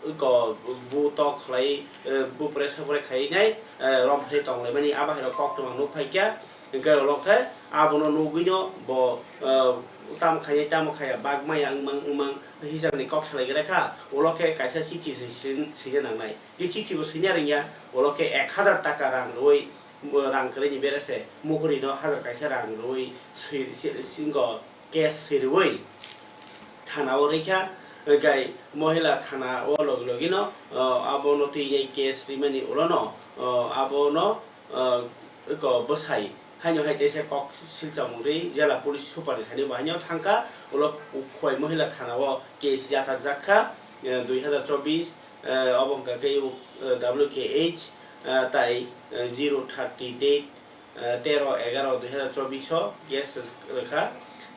wngko bu tok khlai, eh, bu pore sa pore khai nai, eh, rom phai tong laimani abo hai rok koktwma nuk phaikha. Hinkhe ulo khe abono nugwi no bo, eh, tamo khai tamo khaya bak maya wngmang wngmang hisab ni kok salai gra kha. Ulo khe kaisa chithi se, se, sina nangnai. Khe chithi bo swina rwngya, ulo khe ek hazar taka rang rwui, rang kwrwini bere se muhurino hazar kaisa rang rwui swi, swi, swi, wngko case swi rwui thana o rwikha, gai mohila thana o logi logi no, o, abono twi nai case rwimani ulo no, o, abono, o, wngko bwsai haino hai teisa kok silchamung rwi jela police super ni thani bo haino thangkha, ulo Khowai mohila thana o case yachak jak kha, eh, dui hazar chobbish, eh, obo hwnkha khe, eh, W K H, eh, tai, eh, zero thirty date, eh, tero egaroh dui hazar chobbish o case rwkha.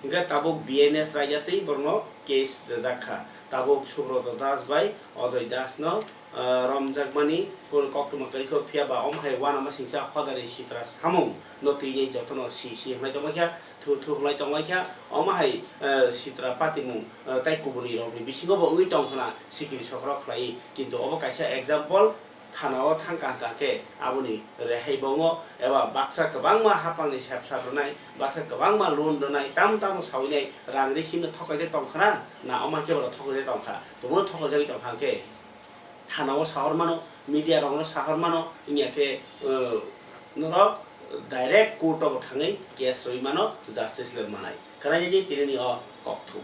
Hwnkhe tabuk B N S raida twi borokno case rwjak kha. Tabuk Subroto Das bai Ojoy Das no, eh, romjakmani kunu koktwma kwrwi kho, phiya ba omo hai uanama singcha hodani sitra samung no twi jotono si si hwnwi tongma kha. Thu thu hwnlai tonglaikha, omo hai, eh, sitra patimung, eh, tai kubuni rokni bisingo bo wngwi tongkhna sikiri sokrok khlai, kintu obo kaisa example, Thana o thangkha hwnkha khe aboni rehai bongo, eba baksa kwbangma hapangni sep sap rwnai, baksa kwbangma loan rwnai, tamo tamo sawinai rang ri simi thokaijak tongkhana, na omo khe bono thokaijak tongkha, tongmano thokaijagwi tongkha hwnkhe thana o sahor mano, media rokno sahor mano, wngya khe, uh, norok direct court o bo thangwi case rwi mano, justice le manai. Kwrwngya di tinini o kokthum.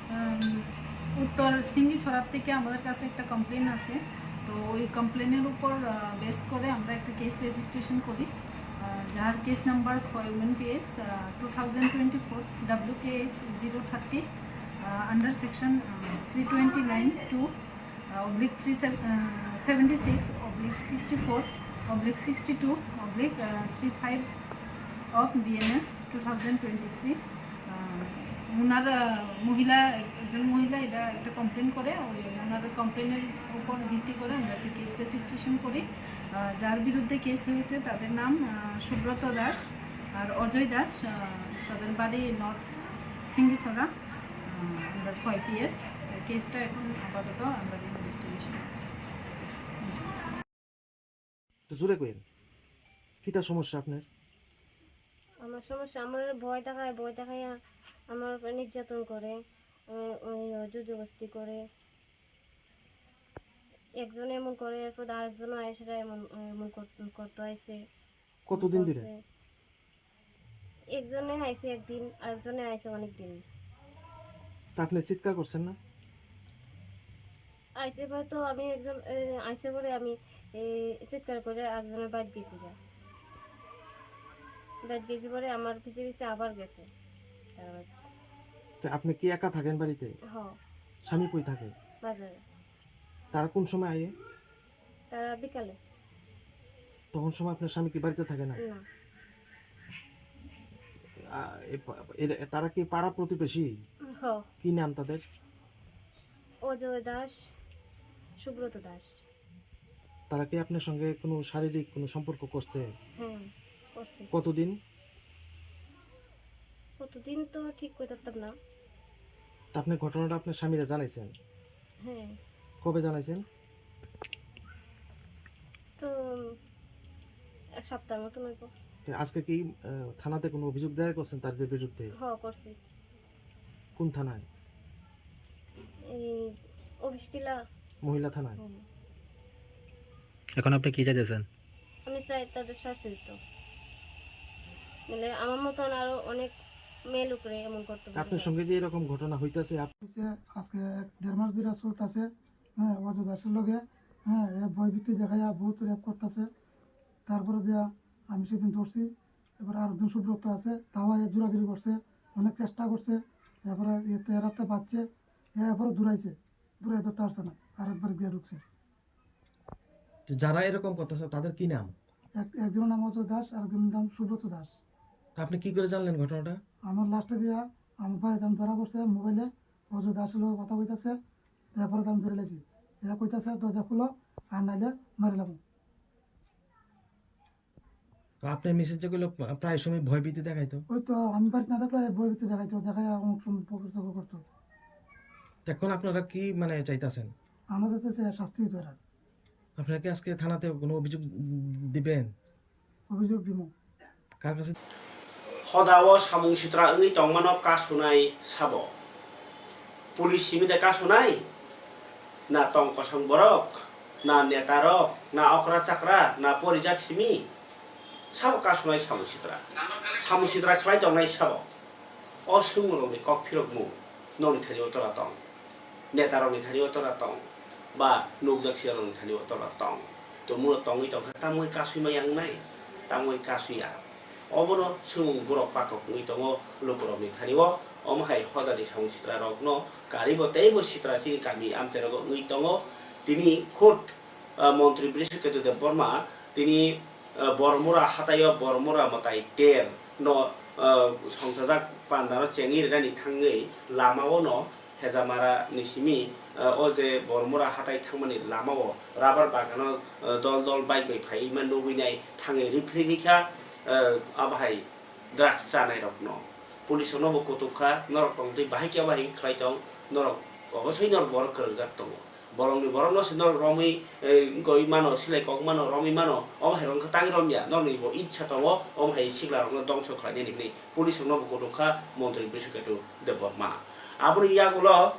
উম, উত্তর সিঙ্গিছড়া থেকে আমাদের কাছে একটা কমপ্লেন আসে। তো ওই কমপ্লেনের উপর বেস করে আমরা একটা কেস রেজিস্ট্রেশন করি। আহ, যার case number, women PS two thousand twenty four W K H zero thirty, under section three twenty nine two oblique three seventy six oblique sixty four oblique sixty two oblique three five of B N S two thousand twenty three। ওনার, আহ, মহিলা, একজন মহিলা এটা একটা কমপ্লেন করে, ওই ওনার কমপ্লেনের উপর ভিত্তি করে আমরা একটা কেস রেজিস্ট্রেশন করি। আহ, যার বিরুদ্ধে কেস হয়েছে তাদের নাম, আহ, সুব্রত দাস আর অজয় দাস। আহ, তাদের বাড়ি নর্থ সিঙ্গিছড়া, আহ, আন্ডার ফাইভ পিএস। কেসটা এখন আপাতত আন্ডার ইনভেস্টিগেশন আছে। একটু জোরে কইেন, কিতা সমস্যা আপনার? আমার সমস্যা, আমার ভয় দেখায়, ভয় দেখাইয়া আমার উপরে নির্যাতন করে, আহ, ওই জোরজবস্তি করে। একজন এমন করে, এরপর আরেকজন আয়েসে এমন, এমন কর-, করতে আইছে। কতদিন ধরে? করছে। একজনে আইছে একদিন, আরেকজনে আইছে অনেক দিন। তা আপনি চিৎকার করছেন না? আইছে পরে তো আমি একজন, এ, আইছে পরে আমি, এ, চিৎকার করে একজনের বাড়িত গেছি গা। বাড়িত গেছি পরে আমার পিছে পিছে আবার গেছে। তার বাড়িত। তো আপনি কি একা থাকেন বাড়িতে? হ। স্বামী কই থাকে? বাজারে। তারা কোন সময় আয়ে? তারা বিকালে। তখন সময় আপনার স্বামী কি বাড়িতে থাকে না? না। আ, এ পা-, এরা, তারা কি পাড়া প্রতিবেশী? হ। কি নাম তাদের? অজয় দাস, সুব্রত দাস। তারা কি আপনার সঙ্গে কোনো শারীরিক কোনো সম্পর্ক করছে? হ্যাঁ, করছে। কতদিন? কতদিন তো ঠিক কইতে পারতাম না। তা আপনি ঘটনাটা আপনার স্বামীরা জানাইছেন? হ্যাঁ। কবে জানাইছেন? তো এক সপ্তাহের মতন হইব। তো আজকে কি, আহ, থানাতে কোনো অভিযোগ দায়ের করছেন তাদের বিরুদ্ধে? হ, করছি। কোন থানায়? এই অফিস টিলা। মহিলা থানায়? হুম। এখন আপনি কি চাইতেছেন? আমি চাই তাদের শাস্তি দিতে। মানে আমার মতন আরো অনেক মেয়ে লোকরে এমন করতে পারে। আপনার সঙ্গে যে এরকম ঘটনা হইতাছে, আপ- হইছে আজকে এক দেড় মাস ধরে চলতেছে। হ্যাঁ, অজয় দাসের লগে, হ্যাঁ, এ ভয়ভীতি দেখাইয়া বহুত রেপ করতেছে। তারপরে দিয়া আমি সেদিন ধরছি। এবার আরেকজন সুব্রত আছে, তাও এ জোরাজুরি করছে, অনেক চেষ্টা করছে। এরপরে এতে এরাতে বাঁচছে, এ এরপরে দৌড়াইছে, দৌড়াই ধরতে পারছে না, আরেকবার গিয়ে ঢুকছে। তো যারা এরকম করতেছে তাদের কি নাম? এক-, একজনের নাম অজয় দাস, আরেকজনের নাম সুব্রত দাস। তা আপনি কি করে জানলেন ঘটনাটা? আমার লাস্টে দিয়া আমার বাড়িতে আমি ধরা পড়ছে মোবাইলে, অজয় দাসের লগে কথা কইতাছে, তারপরে তো আমি ধরে লেছি। এ কইতাছে, "দরজা খুলো, আর নাইলে মারি লামু।" তো আপনার মিসেস যেগুলো প্রায় সময় ভয়ভীতি দেখাইতো? ওই তো আমি বাড়িতে না থাকলে ভয়ভীতি দেখাইতো, দেখাই অনেক সময় বকর চকর করতো। তো এখন আপনারা কি মানে চাইতাছেন? আমরা যাতে সে শাস্তি হইতো এরা। আপনারা কি আজকে থানাতে কোনো অভিযোগ, উম, দিবেন? অভিযোগ দিব। কার কাছে? Hoda o samung sitra wngwi tongmano kasunai sabo? Police simi de kasunai? Na tong kosong borok, na neta rok, na okra chakra, na porijak simi? Sabo kasunai samung sitra? Samung sitra khlai tongnai sabo? O swngmungrokni kok phirokmung nokni thani o tora tong, netarokni thani o tora tong, ba nukjak siyarokni thani o tora tong. Tongmung tongwi tongkha, tamwi kasui ma yang nai, tamwi kasui ya. Obono swngmung borok pakok wngwi tongo lukurokni thani o. Omo hai hodani samung sitra rokno karibo teibo sitra chini kami amchai rogo wngwi tongo. Tini khud, ah, montri Brishaketu Debbarma tini, ah, Bormura hataio Bormura mwtai ter no, ah, songchajak pandaro chengwi rwnani thangwi lama o no Hejamara ni simi, ah, o je Bormura hatai thangmani lama o rubber bagano, ah, dol dol bike bai phaiwi ma nugwi nai thangwi riphrigwi kha, ah, abo hai drugs chanai rokno. Police rokno bo kutuk kha, norok tongtwi bahai khe bahai khlai tong, norok obosoi norok borok kwrwngjak tongo. Borokni borokno se norok romwi, eh, wngkoi mano, silai kok mano, romwi mano, omo hai rok wngkha tangwi romya, norokni bo itsa tongo, omo hai sikla rokno dongso khlainani hwnwi police rokno bo kutuk kha Montri Brishaketu Debbarma. Aboni yagulo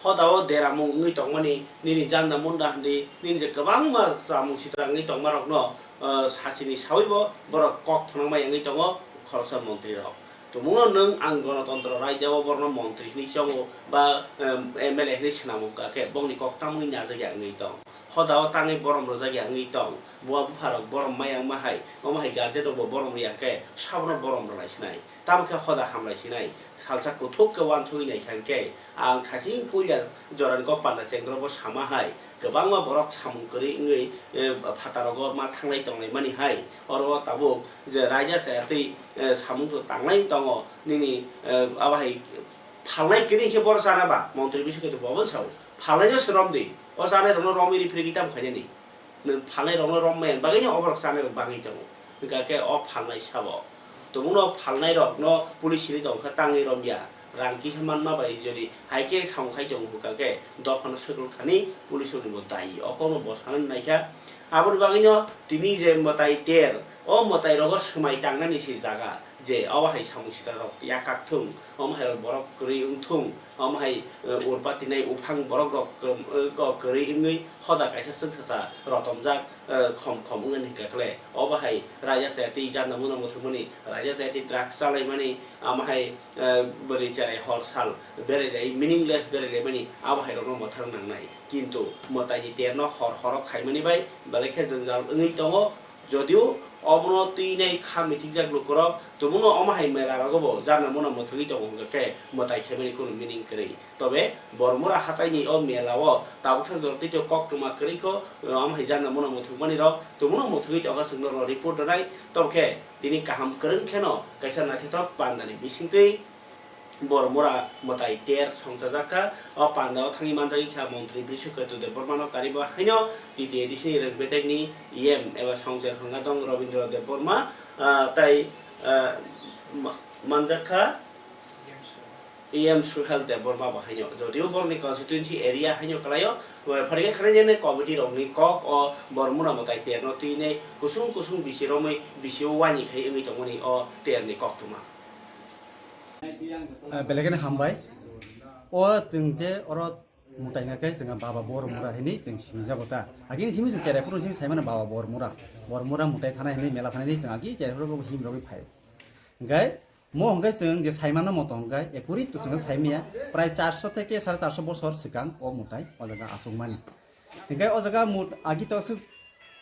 hoda o deramung wngwi tongmani, nini janda munda hwnwi, nini je kwbangma chamung sitra wngwi tongmarokno, eh, sachini sawibo borok kok phwnangma wngwi tongo khoroksa montri rok. Tumungno nwng ang Ganatantro Rajya o borokno montri hwnwi chongo ba, em, M L A hwnwi swnamo, hwnkha khe bongni kok tamungni najakya wngwi tong. Hoda o tangwi borom rwjakya wngwi tong. Buwa bupharok borom maya wngma hai, omo hai guardian rokbo borom rwya khe sabono borom rwnai sinai. Tamo khe hoda hamlai sinai. Salsa kuthuk khe uansugwi nai kha khe ang khaching puila jorani kok panda chengdrobo sama hai. Kwbangma borok samung kwrwi wngwi, eh, phatarogo ma thanglai tonglaimani hai. Oro tabuk je raida chaya twi, eh, samung to tanglai tongo nini, eh, abo hai phalnai kwrwi khe boro chana ba Montri Bishnu Ketu bo obono sao. Phalnai no se romdi. O chanai rokno romwi riphrigwi tamo khainani. Nwng phalnai rokno romwi bagwi no oborok chanai rok bangwi tongo. Hwnkha khe o phalnai sabo. Tumungno phalnai rokno police siri tongkha tangwi romya. Rang kisa manma bai jodi hai khe samung khai tongo hwnkha khe dophano swkang thani police rokni bo dayi. O kokno bo sanani naikha. Aboni bagwino tini je mwtai ter, o mwtai rogo swmai tangnani se jaga je obo hai samung sitra rok yakak thung, omo hai rok borok kwrwi wng thung, omo hai, eh, urpati nai uphang borok rok kwm-, eh, rok kwrwi wngwi hoda kaisa chwngsacha rotomjak, eh, khom khom wngmani hwnkha khe obo hai raida chaya twi janda muna muthungmani, raida chaya twi drugs chalaimani, omo hai, eh, bwrwi cherai hor sal berai lai, meaningless berai laimani, abo hai rokno mwthang nangnai. Kintu mwtaini terno hor horo khaimani bai belai khe jwngjal wngwi tongo. Jodio obono twinai kha mitikjak lukurok, tubunu omo hai mela rogo bo jana muna mwthangwi tongo hwnkha khe mwtai khaimani kunu meaning kwrwi. Tobe Bormura hataini o mela o tabuksa jora twi koktwma kwrwi kho, omo hai jana muna mwthangmani rok, tubunu mwthangwi tongkha chwng norok report rwnai. Tobokhe tini kaham kwrwng kheno kaisa naithothok pandani bisingtwi Bormura mwtai ter songchajak kha. O panda o thangwi manjagwi kha Montri Brishu Ketu Debbarmano karibo haino T T A D C ni rwngbetek ni E M eba songchar hwnga tong Robindra Debbarma, ah, tai, ah, ma-, manjak kha E M Suhel Debbarma bo haino. Jodio borokni constituency area haino kwlaio, phari khe khwnai jani committee rokni kok o Bormura mwtai terno twinai kusung kusung bisi romwi bisio wani khai wngwi tongmani o terni koktwma. Ah, belai kheno hambai. O chwng je oro mwtai hwnkha khe chwng Baba Bormura hinwi chwng sinijago ta. Agini simi chwng cherai phuru simi saimano Baba Bormura. Bormura mwtai thanai hinwi mela thanai hinwi chwng agi cherai phuru him rogwi phai. Hwnkhe mo hwnkhe chwng je saimano moto hwnkhe ekurit to chwng saimaya prai charso theke sare charso bosor swkang o mwtai o jaga achukmani. Hwnkhe o jaga mut-, agi to aswk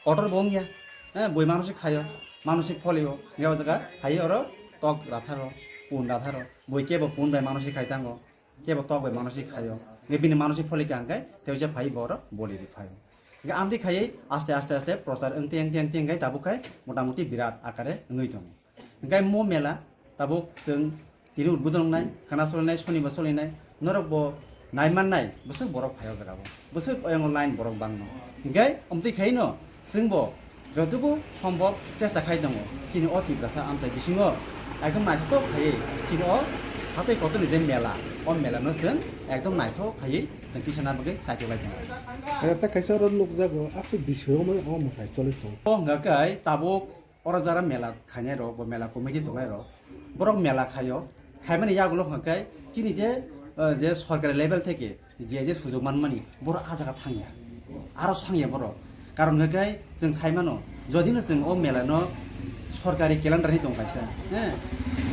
kotor bo wngya, eh, bui manusik khaio, manusik pholio, hwnkhe o jaga hai oro tok ratharo, pun ratharo, bui kebo pun bai manusik khai tango, kebo tok bai manusik khaio, hwnkhe bini manusik pholikha hwnkhe teisa phai bo oro boli ri phaio. Hwnkhe amtwi khaiwi aste aste aste prochar wngtwi wngtwi wngtwi hwnkhe tabuk khai motamuti birat akare wngwi tongo. Hwnkhe mo mela tabuk chwng tini udbodon wngnai, khana solinai, sonibar solinai, norok bo naimannai, bwswk borok phai o jaga o, bwswk oyang o line borok bangno. Hwnkhe omtwi khaino chwngbo jotobo sombhob chesta khai tongo, chini o Tiprasa amchai bisingo ekdom naithothok khaiwi chini o hatai kotorni je mela, o melano chwng ekdom naithok khaiwi chwng tisana bagwi chaitok lai tongo. Tei kaisa oro nukjago, aswk bising romwi o mwtai choli tongo. O hwnkha khe tabuk Oro jara mela khainai rok, bo mela committee tongnai rok, borok mela khaio, khaimani yagulo hwnkha khe chini je, eh, je sorkari level theke je je sujok manmani borok ah jaga thangya, aro sangya borok. Karon hwnkha khe chwng saimano, jodi no chwng o mela no sorkari calendar ni tong kaisa, he,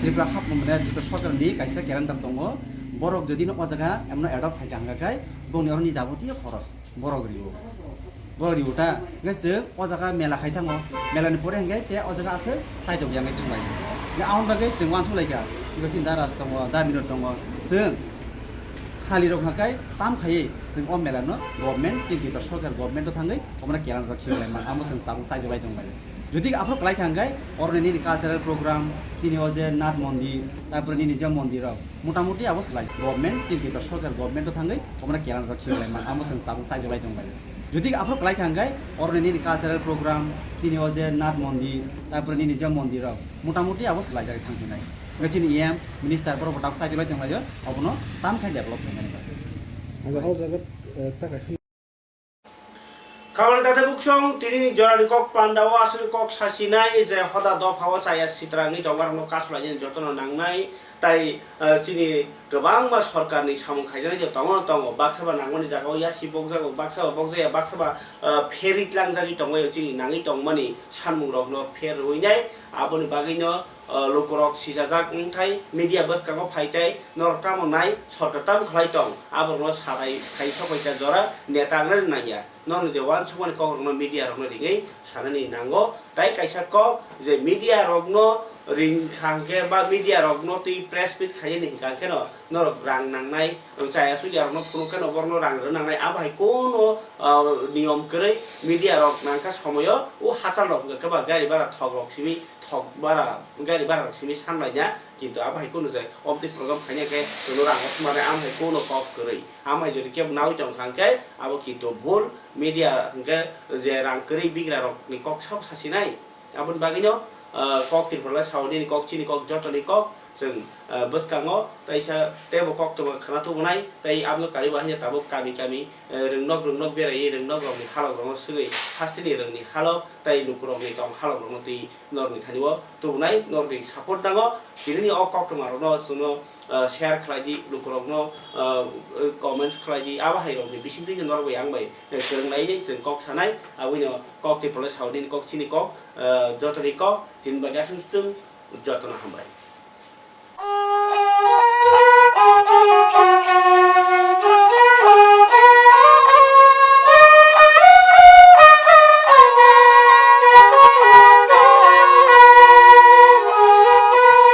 Tripura hap mane Tripura sorkar ni kaisa calendar tongo, borok jodi no o jaga emno adopt khaikha hwnkha khe bongni oro ni jabotiyo khoros. Borok rio. Borok rio ta. Hingke chwng o jaga mela khai thango. Mela ni pore hingke te o jaga aswk taitok yang thang lai. Hingke aboni bagwi chwng uansuk lai kha. Hingke chini da raj tongo, da minot tongo. Chwng khali rok hingke tam khaiwi chwng o mela no government, chini Tripura sorkar government o thangwi omono kelang rok khiyo lai man. Amo chwng tabuk chaitok lai tong lai. Jodi aphuru kwlai kha hingke oroni nini cultural program, nini o je Nath mondir, tarpore nini je mondir rok. Motamuti abo swlai government, chini Tripura sorkar government o thangwi omono kelang rok khiyo lai man, amo chwng tabuk chaitok lai tong lai. Jodi aphuru kwlai kha hwnkhe oroni nini cultural program, nini o je Nath mondir, tarpore nini je mondir rok, motamuti abo swlai jagwi thang sinai. Hwnkhe chini E M minister borok bo tabuk chaikolai tonglaio, obono tam khe develop khainani bagwi. Ang o jaga, eh, ta kaisa. Kabani tate buksong tini jorani kok pandao aswk kok sasinai je hoda dophao chaya sitrangni tongmarokno kasulainani jotono nangnai. Tai, eh, chini kwbangma sorkarni samung khaijaknai je tongo, tongo. Baksa ba nangmani jagao yasi bokjago, baksa ba bokjakya, baksa ba, eh, pherwi tlangjagwi tongbaio chini nangwi tongmani sanmungrokno pher rwinai. Aboni bagwino, eh, lukurok sijajak wngthai, media bwskango phaitai, norok tamo nai, sorkar tamo khlai tong, aborokno satai khai sokphaikha jora neta wngnani nangya. Norokni je uansukmani kokrokno media rokno ringwi sanani nango. Tai kaisa kok je media rokno ringkha hwnkhe ba media rokno twi press meet khaiyani hwnkha kheno norok rang nangnai, chaya chukya rokno phunuk kheno borokno rang rw nangnai. Abo hai kuno, ah, niyom kwrwi media rok nangkha somoyo o hachal rok hwnkha khe ba gari bara thok rok simi thok bara gari bara rok simi sanlaina, kintu abo hai kuno je omtwi program khaina khe chwngno rang rok sumare amo hai kuno kok kwrwi. Amo hai jodi kebo nawi tong kha hwnkhe abo kintu bhul. Media hwnkhe je rang kwrwi bigra rokni kok sabo sasinai. Aboni bagwino, ah, kok Tripura lai sao nini kok, chini kok, jotoni kok chwng, ah, bwskango taisa teibo koktwma khna tubunai, tei aboni karwi bo haino tabuk kami kami, eh, rwngnok rwngnok beraiwi rwngnok rokni halok rokno swngwi hasteni rwngni halok tei lukurokni tong halok rokno twi norokni thani o tubunai, norokni support nango. Tinini o koktwma rokno chwngno, ah, share khlai di, lukurokno, ah, comments khlai di, abo hai rokni bisingtwi norok bai ang bai, eh, kwrwng lai di, chwng kok sanai, aboino kok Tripura lai sao nini kok, chini kok, ah, jotoni kok, tini bagwi aswk chwng jotono hambai.